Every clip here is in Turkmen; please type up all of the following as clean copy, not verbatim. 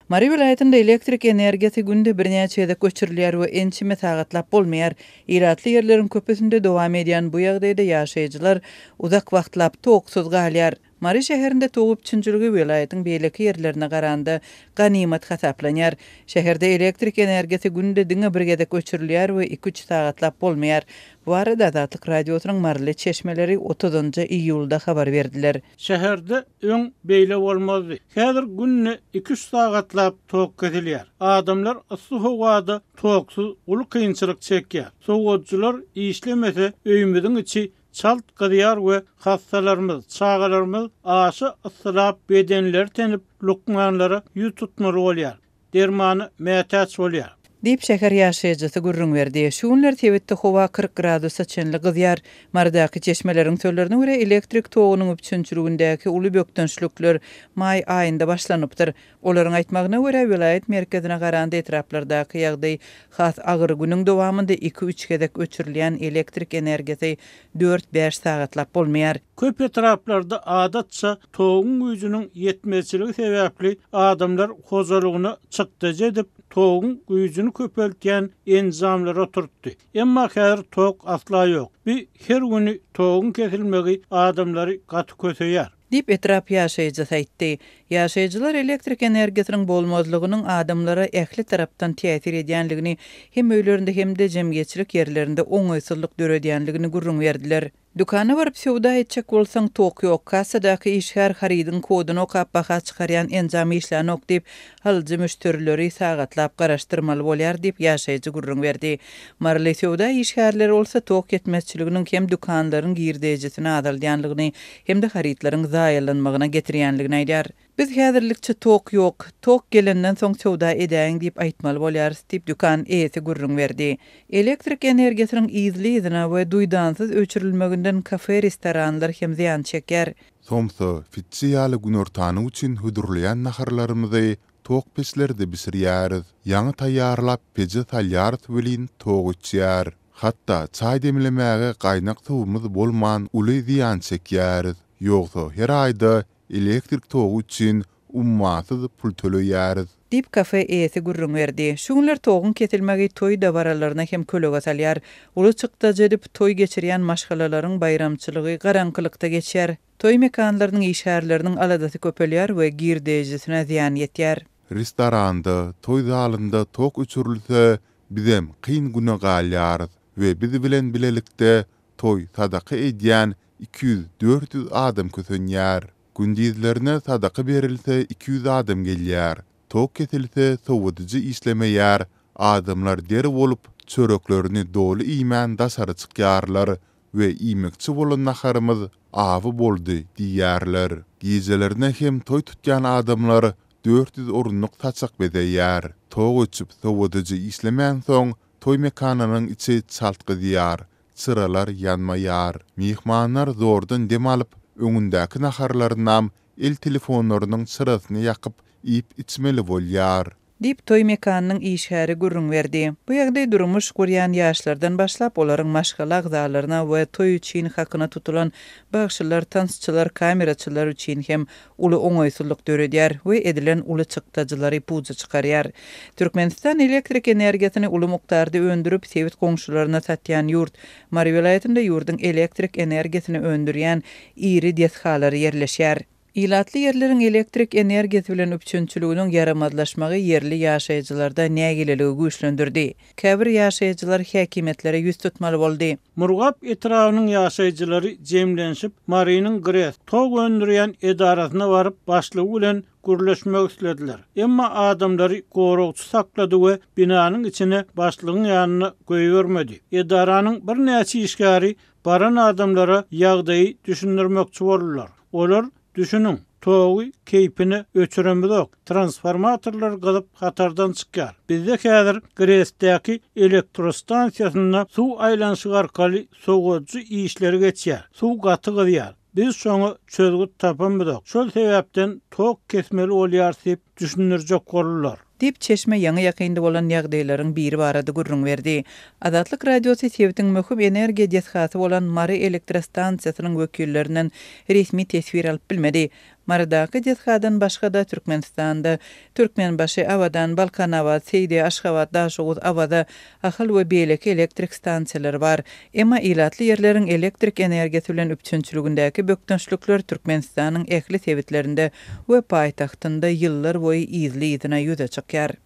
Mary welaýatynda elektrik energiýasy günde birnäçe gezek öçürilýär we ençeme sagatlap bolmaýar. Ilatly ýerleriň köpüsinde dowam edýän bu ýagdaýda ýaşaýjylar uzak wagtlap toksuz galýar. Mary şäherinde tok üpjünçiligi welaýatyň beýleki ýerlerine garanda ganymat hasaplanýar. Şäherde elektrik energiýasy günde diňe bir gezek öçürilýär we iki-üç sagatlap bolmaýar. Bu barada Azatlyk Radiosynyň maryly çeşmeleri otuzynjy iýulda habar berdiler. Şäherde öň beýle bolmazdy. Häzir günde iki-üç sagatlap tok kesilýär. Adamlar yssy howada toksuz uly kynçylyk çekýär. Sowadyjylar işlemese öýümiziň içi çalt gyzýar we hassalarymyz, çagalarymyz aşa yssylap bedenleri tenip lukmanlara ýüz tutmaly bolýar. Dermana mätäç bolýar. Diýip, şäher ýaşaýjysy gürrüň berdi. Şu günler sebitde howa 40 gradusa çenli gyzýar. Marydaky çeşmeleriň sözlerine görä, elektrik togunyň üpjünçiligindäki uly bökdençlikler maý aýynda başlanypdyr. Olaryň aýtmagyna görä, welaýat merkezine garanda etraplardaky ýagdaý has agyr, günüň dowamynda iki-üç gezek öçürilýän elektrik energiýasy dört-bäş sagatlap bolmaýar. Köp etraplarda adatça toguň güýjüniň ýetmezçiligi sebäpli adamlar hojalygyna çykdajy edip, toguň güýjüni köpeltýän enjamlary oturtdy. Emma häzir tok asla ýok. Bi her güni toguň kesilmegi adamlary gaty köseýär. Diýip, etrap ýaşaýjysy aýtdy. Ýaşaýjylar elektrik energiýasynyň bolmazlygynyň adamlara ähli tarapdan täsir edýänligini, hem öýlerinde hem-de jemgyýetçilik ýerlerinde oňaýsyzlyk döredýänligini gürrüň berdiler. Dükana baryp söwda etjek bolsaň tok ýok, kassadaky işgär harydyň koduny okap baha çykarýan enjam işlänok diýip, alyjy müşderileri sagatlap garaşdyrmaly bolýar diýip, ýaşaýjy gürrüň berdi. Maryly söwda işgärleri bolsa tok ýetmezçiliginiň hem dükanlaryň girdejisini azaldýanlygyny hem-de harytlaryň zaýalanmagyna getirýänligini aýdýar. Biz häzirlikçe tok ýok, tok gelenden soň söwda edäýiň diýip aýtmaly bolýarys diýip, dükan eýesi gürrüň berdi. Elektrik energiýasynyň yzly-yzyna we duýdansyz öçürilmeginden kafe-restoranlar hem zyýan çekýär. Somsa, fitçi ýaly günortanyk üçin hödürleýän naharlarymyzy tok peçlerde bişirýäris. Ýaňy taýýarlap peje salýarys welin tok öçýär. Hatda çaý demlemäge gaýnak suwumyz bolman uly zyýan çekýäris. Ýogsa her aýda Elektrik togy üçin ummasyz pul töleýäris. Diýip, kafe eýesi gürrüň berdi. Şu günler toguň kesilmegi toý dabaralaryna hem kölege salýar. Uly çykdajy edip, toý geçirýän maşgalalaryň baýramçylygy garaňkylykda geçýär. Toý mekanlarynyň işgärleriniň aladasy köpelýär we girdejisine zyýan ýetýär. Restoranda, toý zalynda tok öçürilse, bizem kyn güne galýarys we biz bilen bilelikde toý sadaka edýän 200-400 adam kösenýär. Gündizlerine sadaka berilse 200 adam gelýär. Tok kesilse sowadyjy işlemeýär, adamlar der bolup, çöreklerini doly iýmän daşary çykýarlar we iýmekçi bolan naharymyz awy boldy diýýärler. Gijelerine hem toý tutýan adamlar 400 orunlyk saçak bezeýär. Tok öçüp, sowadyjy işlemänsoň, toý mekanynyň içi çalt gyzýar, çyralar ýanmaýar. Myhmanlar zordan dem alyp, öňündäki naharlarynam el telefonlarynyň çyrasyny ýakyp iýip-içmeli bolýar. Diýip, toý mekanynyň işgäri gürrüň berdi. Bu ýagdaý durmuş gurýan ýaşlardan başlap, olaryň maşgala agzalaryna we toý üçin hakyna tutulan bagşylar, tansçylar, kameraçylar üçin hem uly oňaýsyzlyk döredýär we edilen uly çykdajylary puja çykarýar. Türkmenistan elektrik energiýasyny uly mukdarda öndürip, sebit goňşularyna satýan ýurt. Mary welaýatynda ýurduň elektrik energiýasyny öndürýän iri desgalary ýerleşýär. Ilatly ýerleriň elektrik energiýasy bilen üpjünçiliginiň ýaramazlaşmagy ýerli ýaşaýjylarda nägileligi güýçlendirdi. Käbir ýaşaýjylar häkimiýetlere ýüz tutmaly boldy. Murgap etrabynyň ýaşaýjylary jemlenişip, Marynyň GRES, tok öndürýän edarasyna baryp, başlygy bilen gürleşmek islediler. Emma adamlary goragçy saklady we binanyň içine başlygyň ýanyna goýbermedi. Edaranyň birnäçe işgäri baran adamlara ýagdaýy düşündirmekçi boldular. Olar Düşüniň, togy keýpine öçüremizok, transformatorlar gyzyp hatardan çykýar. Bizde häzir GRES-däki elektrostansiýasynda suw aýlanyşygy arkaly sowadyjy işleri geçýär. Suw gaty gyzýar. Biz şoňa çözgüt tapamyzok. Şol sebäpden tok kesmeli bolýarys diýip düşündirjek boldular. Diýip, çeşme ýaňy-ýakynda bolan ýagdaýlaryň biri barada gürrüň berdi. Azatlyk Radiosy sebitiň möhüm energiýa desgasy bolan Mary elektrostansiýasynyň wekillerinden resmi teswir alyp bilmedi. Marydaky desgadan başga-da, Türkmenistanda Türkmenbaşy, Abadan, Balkanabat, Seýdi, Aşgabat, Daşoguz, Awaza, Ahal we beýleki elektrik stansiýalary bar. Emma ilatly ýerleriň elektrik energiýasy bilen üpjünçiligindäki bökdençlikler Türkmenistanyň ähli sebitlerinde we paýtagtynda ýyllar boýy yzly-yzyna ýüze çykýar.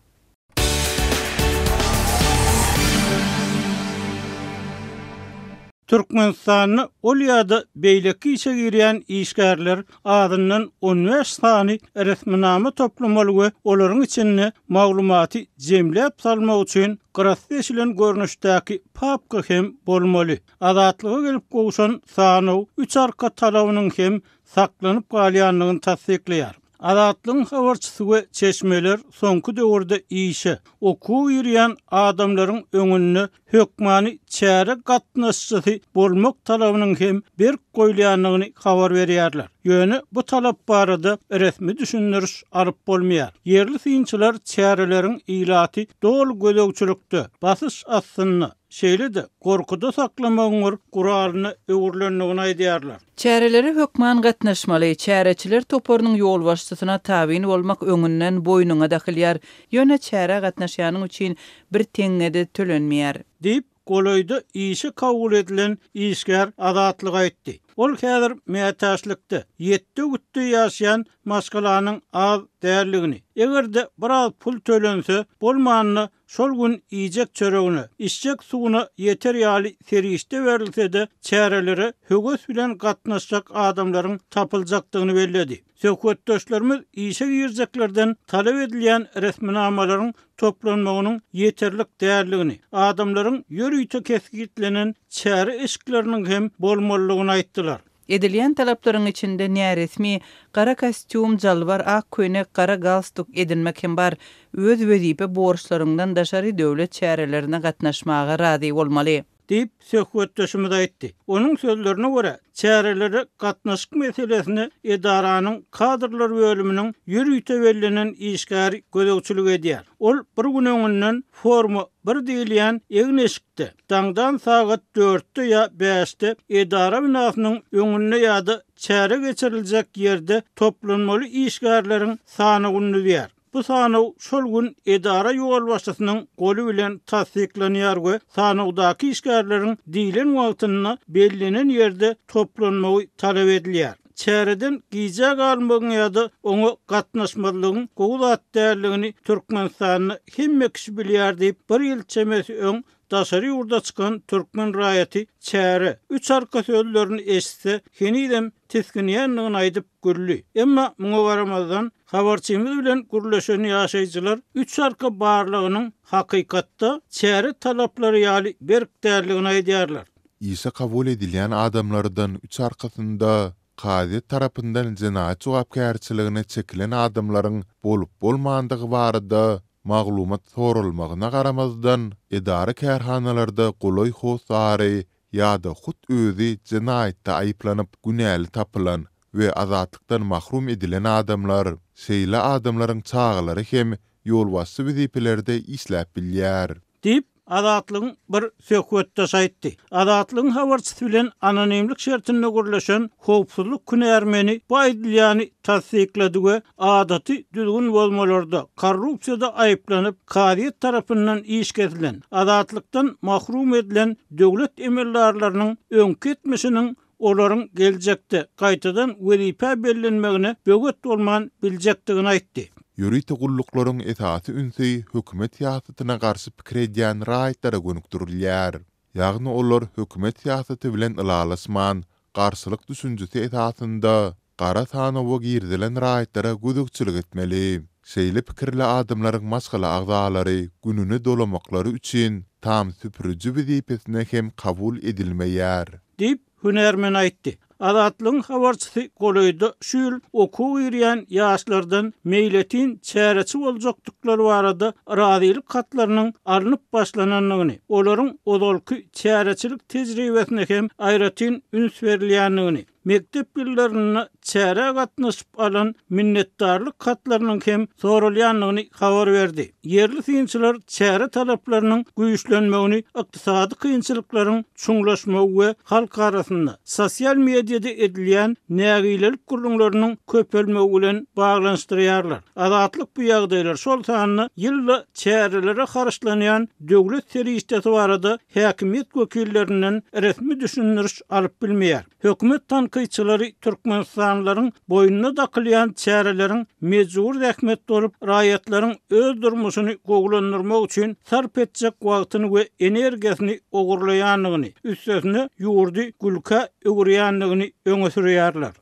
Türkmenistanda ol ýa-da beýleki işe girýän işgärler azyndan on bäş sany resminama toplamaly we olaryň içinde maglumaty jemläp salmak üçin gyrasy deşilen görnüşdäki papka hem bolmaly. Azatlyga gelip gowşan sanaw üç arka talabynyň hem saklanyp galýandygyny tassyklaýar. Azatlygyň habarçysy we çeşmeler soňky döwürde işe, okuwa girýän adamlaryň öňünde hökmany çäre gatnaşyjysy bolmak talabynyň hem berk goýulýandygyny habar berýärler. Ýöne bu talap barada resmi düşündiriş alyp bolmaýar. Ýerli synçylar çäreleriň ilaty doly gözegçilikde, basyş astynda, şeýle-de gorkuda saklamagyň bir guralyna öwrülendigini aýdýarlar. Çärelere hökman gatnaşmaly, çäreçiler toparynyň ýolbaşçysyna tabyn bolmak öňünden boýnuňa dakylýar, ýöne çärä gatnaşýanyň üçin bir teňňe-de tölenmeýär. Diýip, golaýda işe kabul edilen işgär Azatlyga aýtdy. Ol häzir mätäçlikde, ýetde-gütde ýaşaýan maşgalanyň az däldigini, eger-de biraz pul tölense, bolmanda Şol gün iýjek çöregine, içjek suwuna ýeter ýaly serişde berilse-de, çärelere höwes bilen gatnaşjak adamlaryň tapyljakdygyny belledi. Söhbetdeşlerimiz işe girjeklerden talap edilýän resminamalaryň toplanmagynyň ýeterlik däldigini, adamlaryň ýörite kesgitlenen çäre eşikleriniň hem bolmalydygyny aýtdylar. Edilýän talaplaryň içinde näresmi, gara kostýum, jalbar, ak köýnek, gara galstuk edinmek hem bar. Öz wezipe borçlaryňdan daşary döwlet çärelerine gatnaşmaga razy bolmaly. Diýip, söhbetdeşimiz aýtdy. Onuň sözlerine görä, çärelere gatnaşyk meselesine edaranyň kadrlar bölüminiň ýörite bellenen işgäri gözegçilik edýär. Ol bir gün öňünden forma bir diýilýän egin-eşikde, daňdan sagat dörtde ýa bäşde edara binasynyň öňünde ýa-da çäre geçiriljek ýerde toplanmaly işgärleriň sanawyny düzýär. Bu sanaw şol gün edara ýolbaşçysynyň goly bilen tassyklanýar we sanawdaky işgärleriň diýlen wagtynda bellenen ýerde toplanmagy talap edilýär. Çäreden gijä galmagyň ýa-da oňa gatnaşmazlygyň gowy zat däldigini Türkmenistanda hemme kişi bilýär diýip, bir ýyl çemesi öň daşary ýurda çykan türkmen raýaty çäre, üç arka sözlerini eşitse, henizem tisginýändigini aýdyp, güldi. Emma muňa garamazdan, habarçymyz bilen gürleşen ýaşaýjylar üç arka barlagynyň hakykatda çäre talaplary ýaly berk däldigini aýdýarlar. Işe kabul edilýän adamlardan üç arkasynda kazyýet tarapyndan jenaýat jogapkärçiligine çekilen adamlaryň bolup-bolmandygy barada maglumat soralmagyna garamazdan, edara-kärhanalarda golaý hossary ýa-da hut özi jenaýatda aýyplanyp, günäli tapylan we azatlykdan mahrum edilen adamlar, şeýle adamlaryň çagalary hem ýolbaşçy wezipelerde işläp bilýär. Diýip, Azatlygyň bir söhbetdeşi aýtdy. Azatlygyň habarçysy bilen anonimlik şertinde gürleşen howpsuzlyk hünärmeni bu aýdylýany tassyklady we adaty düzgün bozmalarda, korrupsiýada aýyplanyp, kazyýet tarapyndan iş kesilen, azatlykdan mahrum edilen döwlet emeldarlarynyň öňki etmişiniň olaryň geljekde gaýtadan wezipä bellenmegine böwet bolman biljekdigini aýtdy. Ýörite gulluklaryň esasy ünsi hökümet syýasatyna garşy pikir edýän raýatlara gönükdirilýär. Ýagny olar hökümet syýasaty bilen ylalaşman, garşylyk düşünjesi esasynda gara sanawa girizilen raýatlara gözegçilik etmeli. Şeýle pikirli adamlaryň maşgala agzalary gününi dolamaklary üçin tam süpüriji wezipesine hem kabul edilmeýär. Diýip, hünärmen aýtdy. Azatlygyň habarçysy golaýda şu ýyl okuwa girýän ýaşlardan meýletin çäreçi boljakdyklary barada razylyk hatlarynyň alnyp başlanandygyny, olaryň ozalky çäreçilik tejribesine hem aýratyn üns berilýändigini, mekdep ýyllarynda çärä gatnaşyp alan minnetdarlyk hatlarynyň hem soralýandygyny habar berdi. Ýerli synçylar çäre talaplarynyň güýçlenmegini ykdysady kynçylyklaryň çuňlaşmagy we halk arasynda sosial mediada edilýän nägilelik gürrüňleriniň köpelmegi bilen baglanyşdyrýarlar. Azatlyk bu ýagdaýlar, şol sanda ýylda çärelere harçlanýan döwlet serişdesi barada häkimiýet wekillerinden resmi düşündiriş alyp bilmeýär. Hökümet tankytçylary türkmenistanlylaryň boýnuna dakylýan çäreleriň mejbury zähmet bolup, raýatlaryň öz durmuşyny gowulandyrmak üçin sarp etjek wagtyny we energiýasyny ogurlaýandygyny, üstesine ýurdy gülkä öwürýändigini öňe sürýärler.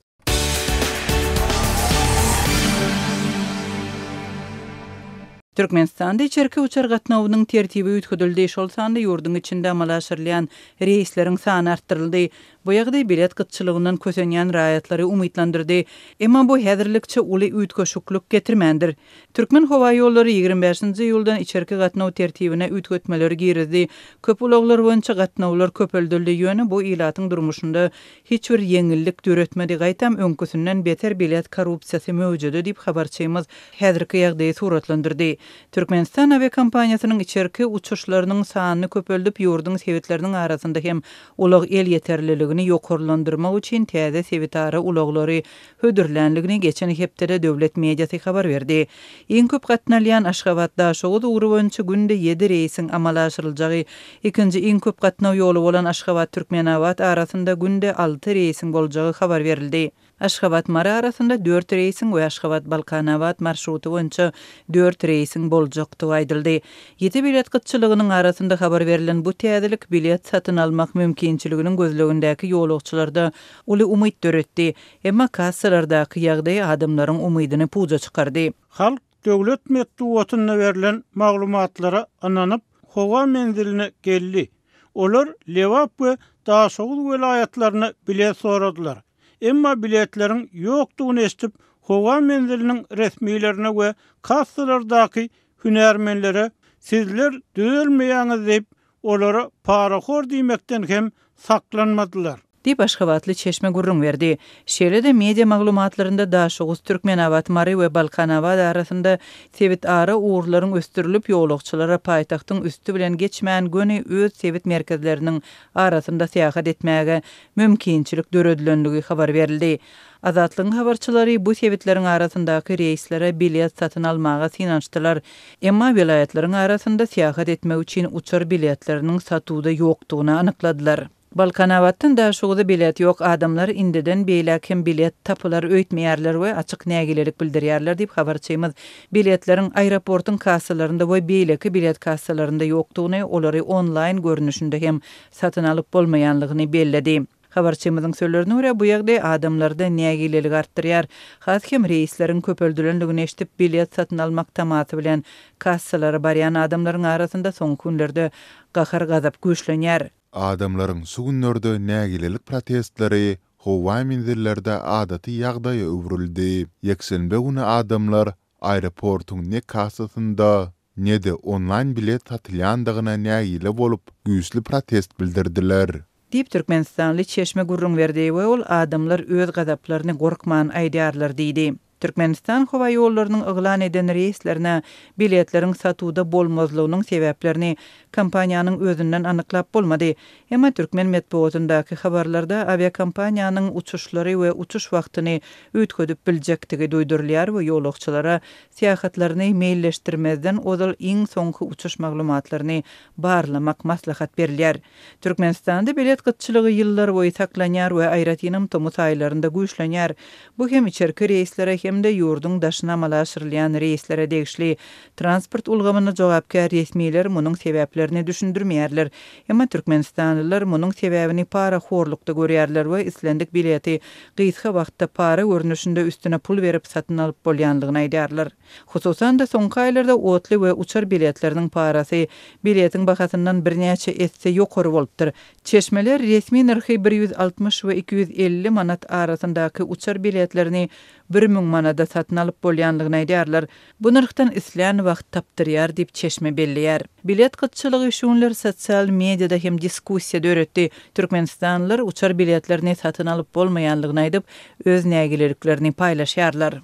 Türkmenistanda içerki uçar gatnawynyň tertibi üýtgedildi, şol sanda ýurduň içinde amala aşyrylýan reýsleriň sany artdyryldy. Bu ýagdaý bilet gytçylygyndan kösenýän raýatlary umytlandyrdy. Emma bu häzirlikçe uly üýtgeşiklik getirmändir. Türkmenhowaýollary 25-nji iýuldan içerki gatnaw tertibine üýtgetmeleri girizdi. Köp ulaglar boýunça gatnawlar köpeldildi, ýöne bu ilatyň durmuşynda hiç bir ýeňillik döretmedi, gaýtam öňküsinden beter bilet korrupsiýasy möwjedi diýip, habarçymyz häzirki ýagdaýy suratlandyrdy. Türkmenistan awiakompaniýasynyň içerki uçuşlarynyň sanyny köpeldip, ýurduň sebitleriniň arasynda hem ulag elýeterliligini ýokarlandyrmak üçin täze sebitara ulaglary hödürländigini geçen hepdede döwlet mediasy habar berdi. Iň köp gatnalýan Aşgabat-Daşoguz ugry boýunça günde ýedi reýsiň amala aşyryljagy, ikinji iň köp gatnaw ýoly bolan Aşgabat-Türkmenabat arasynda günde alty reýsiň boljagy habar berildi. Aşgabat-Mary arasynda dört reýsiň we Aşgabat-Balkanabat marşruty boýunça dört reýsiň boljakdygy aýdyldy. Ýiti bilet gytçylygynyň arasynda habar berlen bu täzelik bilet satyn almak mümkinçiliginiň gözlegindäki ýolagçylarda uly umyt döretdi. Emma kassalardaky ýagdaý adamlaryň umydyny puja çykardy. Halk döwlet metbugatynda berlen maglumatlara ynanyp, howa menziline geldi. Olar Lebap we Daşoguz welaýatlaryna bilet soradylar. Emma biletleriň ýokdugyny eşidip, howa menziliniň resmilerine we kassalardaky hünärmenlere Sizler düzelmeýäňiz diýip, olara parahor diýmekden hem saklanmadylar. Diýip, aşgabatly çeşme gürrüň berdi. Şeýle-de, media maglumatlarynda Daşoguz, Türkmenabat, Mary we Balkanabat arasynda sebitara ugurlaryň ösdürilip, ýolagçylara paýtagtyň üsti bilen geçmän, göni öz sebit merkezleriniň arasynda syýahat etmäge mümkinçilik döredilenligi habar berildi. Azatlygyň habarçylary bu sebitleriň arasyndaky reýslere bilet satyn almaga synanyşdylar. Emma welaýatlaryň arasynda syýahat etmek üçin uçar biletleriniň satuwda ýokdugyny anykladylar. Balkanabatdan Daşoguza bilet ýok, adamlar indiden beýläk hem bilet tapylar öýtmeýärler we açyk nägilelik bildirýärler diýip, habarçymyz biletleriň aeroportyň kassalarynda we beýleki bilet kassalarynda ýokdugyny, olary onlaýn görnüşinde hem satyn alyp bolmaýanlygyny belledi. Habarçymyzyň sözlerine görä, bu ýagdaý adamlarda nägileligi artdyrýar. Has hem reýsleriň köpeldilendigini eşidip, bilet satyn almak tamasy bilen kassalara barýan adamlaryň arasynda soňky günlerde gahar-gazap güýçlenýär. Adamlaryň şu günlerde nägilelik protestleri howa menzillerde adaty ýagdaýa öwrüldi. Ýekşenbe güni adamlar aeroportuň ne kassasynda, ne-de onlaýn bilet satylýandygyna nägile bolup, güýçli protest bildirdiler. Diýip, türkmenistanly çeşme gürrüň berdi we ol adamlar öz gazaplaryny gorkman aýdýarlar diýdi. Türkmenistanhowaýollarynyň yglan eden reýslerine biletleriň satuwda bolmazlygynyň sebäplerini kompaniýanyň özünden anyklap bolmady. Emma türkmen metbugatyndaky habarlarda awiakompaniýanyň uçuşlary we uçuş wagtyny üýtgedip biljekdigi duýdurylýar we ýolagçylara syýahatlaryny meýilleşdirmezden ozal iň soňky uçuş maglumatlaryny barlamak maslahat berilýär. Türkmenistanda bilet gytçylygy ýyllarboýy saklanýar we aýratynam tomus aýlarynda güýçlenýär. Bu hem içerki reýslere hem-de ýurduň daşyna amala aşyrylýan reýslere degişli. Transport ulgamyna jogapkär resmiler munuň sebäplerini düşündirmeýärler. Emma türkmenistanlylar munuň sebäbini parahorlukda görýärler we islendik bileti gysga wagtda para görnüşinde üstüne pul berip satyn alyp bolýanlygyny aýdýarlar. Hususan-da, soňky aýlarda otly we uçar biletleriniň parasy biletiň bahasyndan birnäçe esse ýokary bolupdyr. Çeşmeler resmi nyrhy 160 we 250 manat arasyndaky uçar biletlerini 1000. manada satyn alyp bolýandygyny aýdýarlar. Bu nyrhdan islän wagt tapdyrýar diýip, çeşme belleýär. Bilet gytçylygy şu günler sosial mediada hem diskussiýa döretdi. Türkmenistanlylar uçar biletlerini satyn alyp bolmaýandygyny aýdyp, öz nägileliklerini paýlaşýarlar.